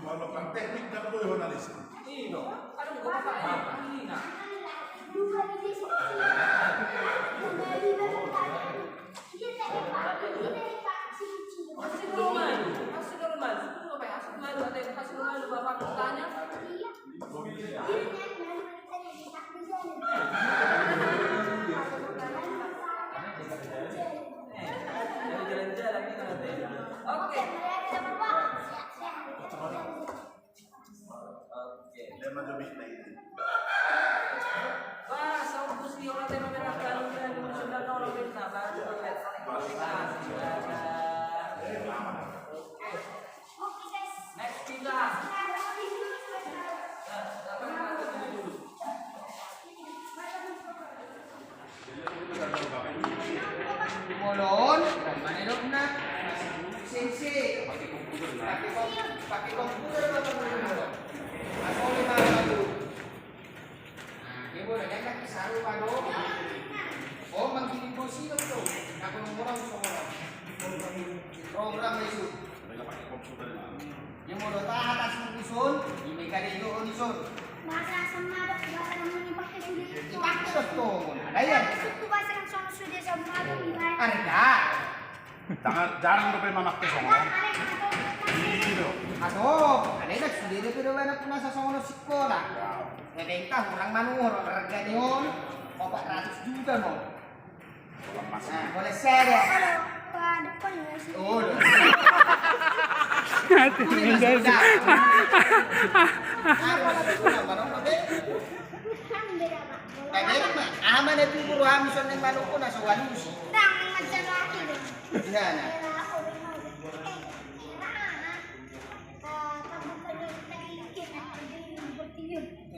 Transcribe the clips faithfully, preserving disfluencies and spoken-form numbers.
Molo pan teknik, ndang boi jurnalis. Oke. Oke. Dia mah jomik lagi. Wah, saung pusi orang tema merah baru dan sudah nolong kita baru. Oke. Next kita. Molo on, manidokna, sensei. Pake komputer, pake komputer, pake komputer. Asli mah, aduh. Nah, dia boleh kan, tapi saru, aduh. Oh, manggiling bosi dong tuh. Aku nomor, aku nomor. Program itu. Ia molo taha atas mungkin son, ini kade jo on son. Bahasa sama dok, bahasa namun dipakai sudah. Dipakai dok tuh, ada ya. Itu bahasa yang sono sudah sama dok, dipakai. Ada. Jangan, jarang dok memang pakai songo. Iya. Atau ada yang sudah dia sudah banyak pernah sasongo sikola. Ya. Bentah orang manuhor, harga neon, empat ratus juta no. Nah, boleh share ya? Halo, Pak, depan ya, sih. Oh, udah. Hati ini mendadak. Sudah. Aduh, sudah, Pak, dong, Pak. Kan beda, Pak. Nah, beda, Pak. Aman itu guru kami, soalnya malu pun, asal walu sih. Nah, macam lagi deh. Iya, nah.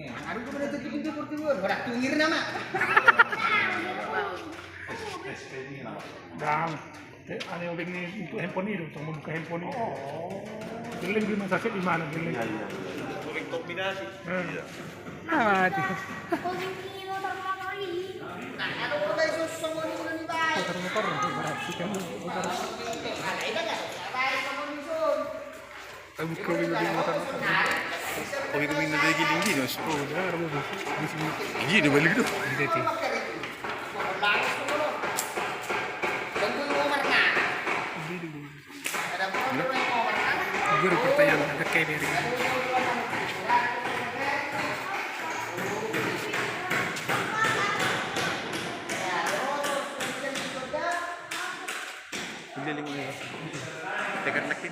Eh, aduh, gue udah jadi di Portugal. Orang tungir nama. Dang, te, ane obeng ni untuk handphone ni, untuk membuka handphone ni. Oh. Geleng di rumah sakit di mana, geleng? Iya, iya, iya. Kombinasi. Hmm. Iya. Ah, mati. Motor-motor, berarti kan motor. Aku kau ini di motor. Kau ini di giling gini, Mas. Oh, udah, kamu di sini. Gini balik tuh. Gitu, sih. Gini, gini. Guru pertanyaan, ada kayak dari. Ini lima ya. Tekan lagi.